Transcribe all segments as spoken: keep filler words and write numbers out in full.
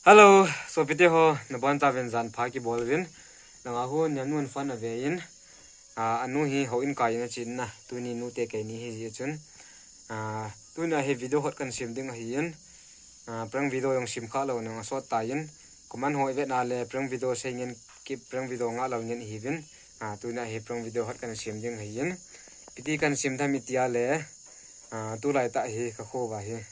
Hello, sopite ho, nabonchauvin jan pha kibol uvin. Langa hu niam nun fan ave in. Ah, anu hi houin kai in ache in na, tuni nute keini hi jeh chun. Ah, tuni a hi video hot kan sem ding ahi in. Ah, prank video jong sem kha lou nung asot tai in. Comment ho ivet na le prank video sei ngen kit, prank video nga lou ngen ihi uvin. Ah, tuni a hi prank video hot kan sem ding ahi in. Iti kan sem tham iti a le. Ah, tulai tah hi ka kho uva hi.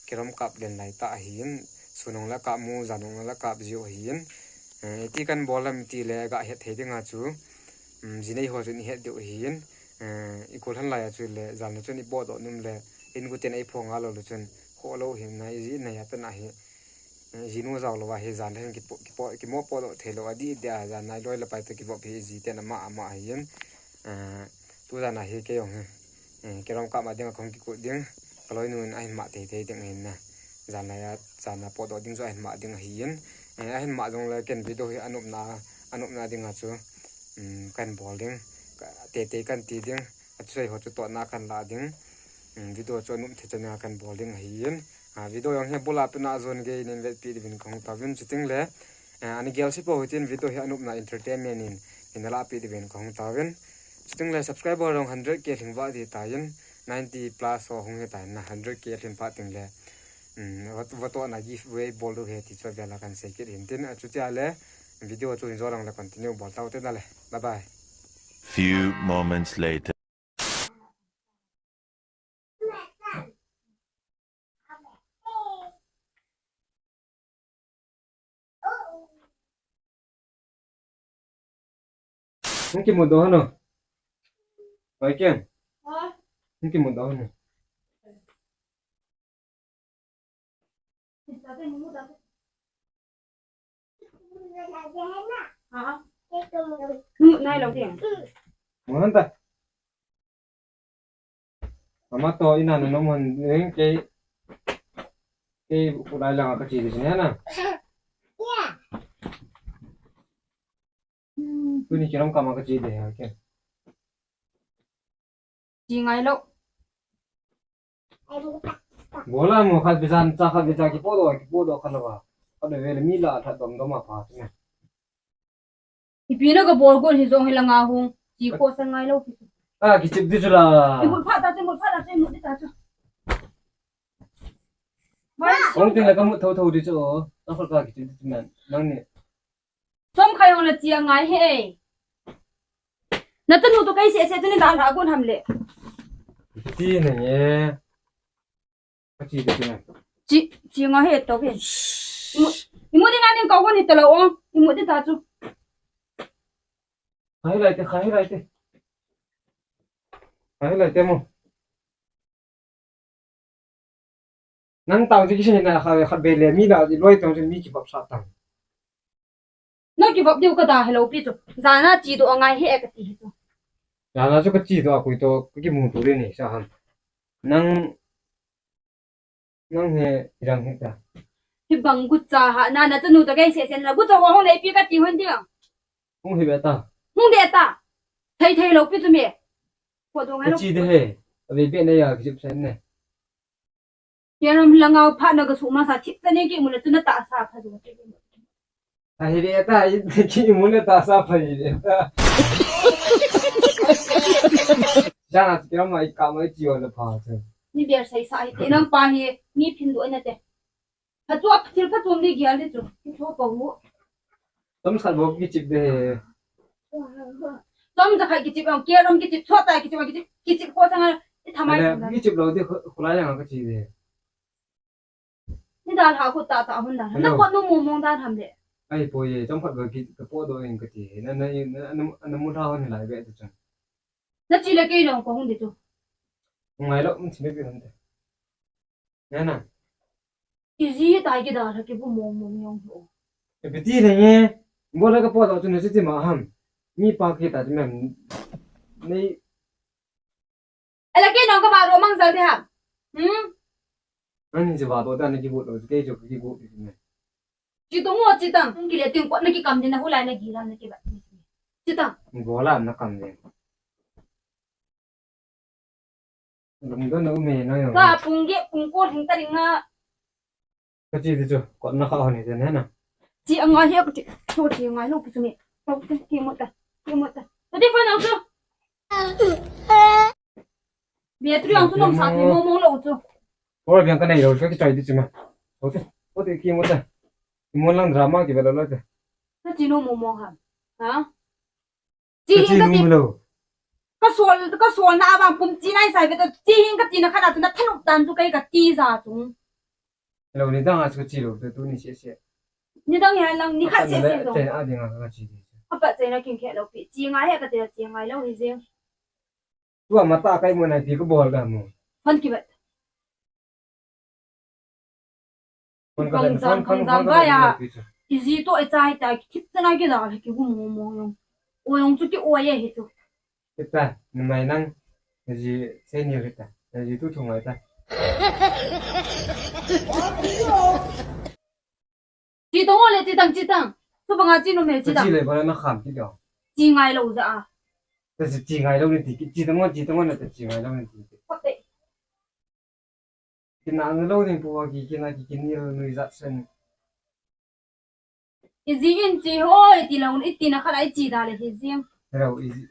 Kerom kap len lai tah ahi in. Sun hung le kap mu, jan hung le kap jiu ahi in. Eh, iti kan bol ham iti le ga het thei ding a chu. Um, jinei ho chun ihet diu ahi in. Eh, ikol han lai a chu le, jan le chun ipodoh nom le, in guten eiphong a lou le chun, kho lou hin na, iji na ya pe na hi. Eh, jinu jao lou a hi jan le hin kipo, kipo, kimopodoh thei lou a di dia, jan nai loi le pai te kivop hi iji ten ama, ama ahi in. Eh, tu jan a hi kei jong hi. Eh, kerom kap ma ding a kahung kikut ding. Ka loinu in ahin mah teitei ding ahin na. Jan lai a, jan a podoh ding chu ahin mah ding ahi in. Eh, ahin mah jong le ken video hi anopna, anopna ding a chu. Um, kan bol ding. Ka, teitei kan ti ding. Athusei ho chu totna kan la ding. Um, video chu anop thei chan a kan bol ding ahi in. Ah, video jong hi bula pina jon gei nin vetpi diuvin kahung tauvin chuting le. Ah, ani gel si po hitin video hi anopna entertainment in, in ala pi diuvin kahung tauvin. Chuting le subscriber jong hundred K lhing va di ta in, ninety plus ho hung hi ta in na hundred K lhin pha ting le. Um, va, vatohna giveaway bol diu hi ti chu avel a kan sei kit hin tin, achuti a le video chu hin jo lang le continue bol tau te na le. Bye bye. Few moments later. Hung kimu doh hanu. Oi ken. Hung kimu doh hanu. Mu nai lou ding. Mu han ta. Ama to ina na nom han, eh, kei, kei ulai lang ka chi di sini na. Tuni kinom kama ka chi di ha ke. Chi ngai lou. Bola mo khat bisan cha khat bisan kipodoh, kipodoh khat lou ba. Khat le vel mi la that dom dom a pha ne. Ipi na ka bol gon hi jong hi langa hung. Chi ko sa ngai lou pi. Ah, kichip di chu la. Imut pha ta chu, imut pha ta chu, imut di ta chu. Hung tin la ka mut tho tho di chu. Ta khat ka kichip di chu nan. Nang ni. Chomkhat jong la chi angai he. Na tanu toh kei seh seh tuni dalha gon ham le. Ti na nge. Ka chi de ti na. Chi, chi nga he to ke. Imu, imu ni nga ni ka gon ni to la o. Imu di ta chu. Khai lai te, khai lai te. Khai lai te mo. Nang tao chu kisei na kha, khat be le mi la, i loi tao chu mi kivop sa tang. Na kivop diu ka da hello pi chu. Jana chi doh angai he ka ti hi chu. Jana chu ka chi doh a koi to ka kimu tu le ni sa han. Nang, nang he rang he ta. Hi bang gu cha ha, na, na tanu ta kai se sen la gu cha ho hong le pi ka ti hon dia. Hung hi be ta. Hung de ta. Thei thei lou pi chu me. Ko dong ai lou. Chi de he. A ve be na ya ki sen ne. Ke ram la ngau pha na ka su ma sa thip ta ne ki mu le chu na ta sa pha jo. Thei hi be ta, ki mu le ta sa pha hi be ta. Ja na ki ma i ka ma i chi o le pha chu. Ni be sai sa hi te nang pa hi ni phin do na te. Pha chu a thil pha chu ni gial de chu. Ki tho pa hu. Tam sal bo ki chip de. Tam ja khai kichip ang, ke ram kichip, chua tai kichip, kichip, kichip ko chang a, i thamai. Ale, kichip lo di khu-, khulai yang ka chi de. Ni dan ha khu ta ta hun dan. Hello. Na ko nu mu mu dan ham le. Ai po ye, tam khat ba ki ka po do in ka ti. Na, na, na, na, na mu tha hon lai be tu chang. Na chi le ke long ko hung de tu. Ngai lo, um chi me bi hon de. Nana. Iji tai ki da tha ki bu mong mong yong ho. E piti ne nge. Bo la ka po ta chu ne chi ma ham. Mi pa ki ta chi mem. Nei. Ala ke nong ka ba ro mang jal de ham. Hmm? Ani je ba to ta ne ki bu lo ke jo ki bu ne. Chi to mo chi tang. Ki le ting ko na ki kam de na hu lai na gi la na ki ba. Chi tang. Bo la na kam de. Lungdon na um e na yo. Ka pung ge pung ko thing ta ring a. Ka chi ti chu, kot na kha hon ni te ne na. Chi angai hi ka chi, chu chi ngai lo ki chu ni. Tau te, ki mo ta, ki mo ta. Ta ti fa na chu. Bia tu yang chu nom sa ki mo mo lo chu. Oi, biang ka nei lo, ka ki chai ti chu ma. Tau te, tau te ki mo ta. Ki mo lang drama ki ve lo lo te. Ka chi no mo mo ha. Ha? Chi hin ka ti. Ka sol, ka sol na abang pum chi nai sai ve ta. Chi hin ka ti na kha na tu na thanop tan chu kai ka ti ja chu. Lo ni dang a chu chi lo, tu, tu ni se se. Ni dang ya lang ni khat se se lo. Te a ding a ka chi. Apa che na kin khe lo pi. Chi ngai he ka te chi ngai lo hi jeng. Tu a ma ta kai mo na pi ka bol da mo. Hon ki bat. Hon ka bat, hon, hon, hon ka bat. Iji to e chai ta ki thip ta na ki da ki gu mo mo yong. O yong chu ki o ye hi chu. Kita, numei nang, naji sei ni kita, naji tu thung ai ta. Chi tong le chi tang chi tang. Tu banga chi numei chi tang. Chi le bala na kham ki do. Chi ngai lo ja a. Ta chi, chi ngai lo ni ti, chi tong, chi tong na ta chi ngai lo ni ti. Khote. Kina na lo ding pu ki kina ki kin ni lo nui zat sen. Iji in chi hoi ti lo, i ti na khat ai chi da le hi jing. Hello, iji,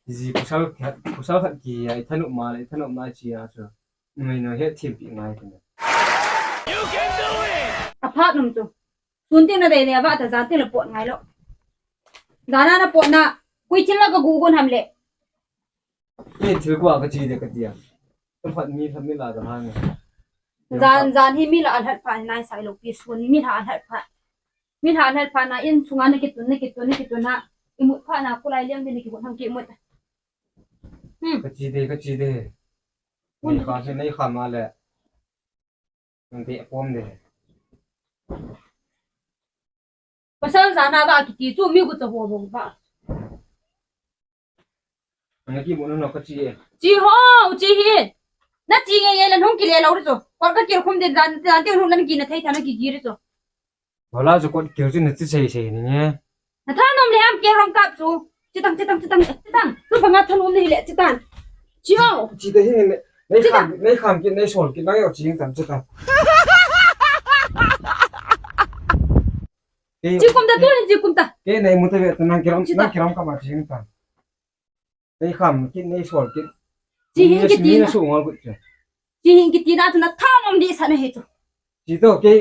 iji pasal khat, pasal khat ki ai thanop ma le, thanop ma chi a chu. Numei no he thim pi ngai ti na. A phat num chu. Sun tin na dei le va ta jan tin le pot ngai lo. Jan na pot na, kui thil la ka gu gon ham le. Ni thil kua ka chi de ka tia. Ka phat mi phat mi la ka hang. Jan, jan hi mi la a lhat pha nai sai lo pi sun mi la a lhat pha. Mi la a lhat pha na in sunga na kitun, na kitun, na kitun na. I mut pha na kulai liang de na ki mut ham ki mut. Hmm. Ka chi de, ka chi de. Ni kha se nei kha ma le. Nang te pom de. Pasal jan na ba kiti chu mi gu cha ho bong ba. Ana ki mo no ka chi e. Chi ho, chi hi. Na chi nge ye le nung ki le lo ri chu. Kol ka kil khum din jan, jan te nung lan ki na thei tha na ki gi ri chu. Wala chu kot kil chu na chi sei sei ni nge. Na tha nom le ham ke rom kap chu. Chi tang, chi tang, chi tang, chi tang. Tu banga tha nom ni le chi tang. Chi ho. Chi te hi ne. Nei kham, nei kham ki, nei sol ki, nei o chi tang, chi tang. Chi kum ta tu, chi kum ta. Ke nei mu ta ve ta nang kiram, nang kiram ka ma chi ta. Nei kham kit, nei sol kit. Chi hin kiti na. Su ngol kut che. Chi hin kiti na tu na tha nom di sa na he tu. Chi to ke,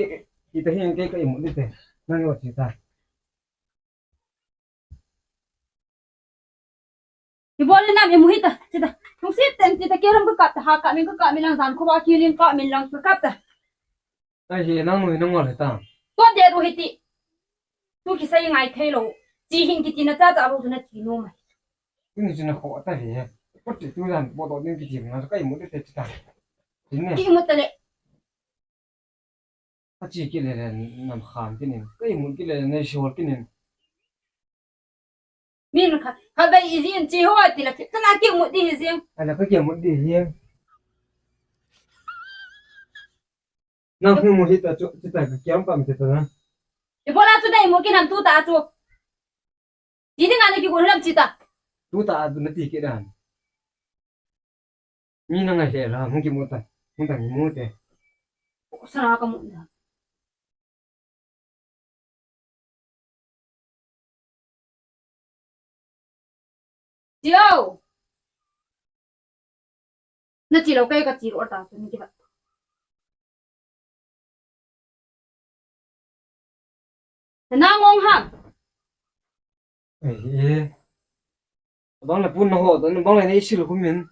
kita hin ke ka imut di te. Nang yo chi ta. Ibol le nam imu hita, sita. Nung sit ten sita keram ka kap ta, ha kap min ka kap min lang jan kho ba kiling kap min lang ka kap ta. Ai hi nang nui nang ngol hita. Ton de ru hiti. Tu kisai ngai thei lo. Chi hin kiti na cha cha ru na chi no mai. Ni chi na kho ta hi. Ko ti tu jan bo do ding kiti na kai mu de te ta. Ni. Ki mu ta le. Ka chi kit le le nam kham kit in. Ka imut kit le le nei sol kit in. Min kha, kha bai ijin chi ho ti la, kana ki mut di hi jing. Ala ka ki mut di hi. Nang hu mu hita chu, chu ta ka kiam kam ti ta na. Ibola chu dai mu ki nam tu ta chu. Ti ding ana ki gun lam chi ta. Tu ta a na ti kit dan. Mi na ngai he la, hung ki mu ta. Hung ta mu te. Ko sa ka mu na. Tio. Na chi lo kai ka chi ro ta chu ni ki ba. Na ngong ham. Ei, ei. Bang le pun na ho, dan bang le nei sil khu min.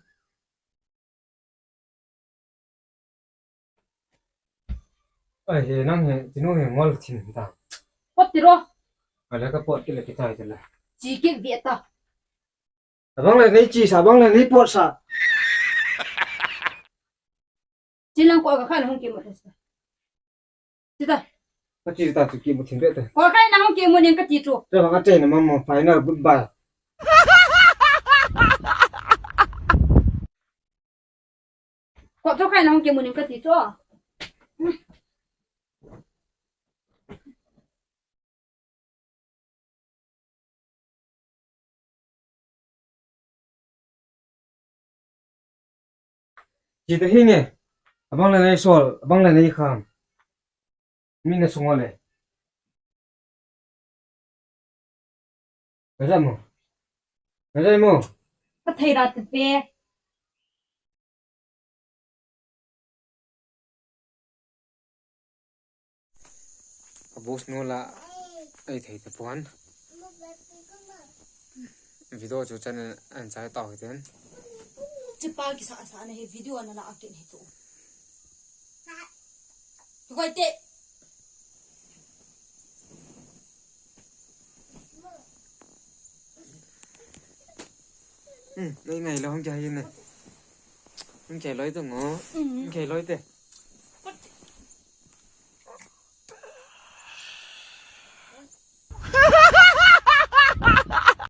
Ai, he nang he, tinu he ngol thin ta. Pot ti ro. Ala ka pot ki le ki tai la. Chi ki vi ta. Abang le nei chi sa, abang le nei pot sa. Chi lang ko ka khan hung ki mo sa. Chi ta. Ka chi ta chu ki mo thin be ta. Ko kai na hung ki mo ning ka ti chu. Te ba ka te na ma mo final goodbye. Ko chu kai na hung ki mo ning ka ti chu. Chi ta hi nge. Abang le nei sol, abang le nei kham. Mi na sunga le. Ka jai mo. Ka jai mo. Ka thei ra te pe. Ka boss nu la ei thei te pon. Video chu channel an chai tau hi ten. Chipa kisa sa na he video na la akin he chu. Koi te. Hmm, nei ngai lo hung kia hi ne. Hung kia loi tu ngo. Hmm. Hung kia loi te.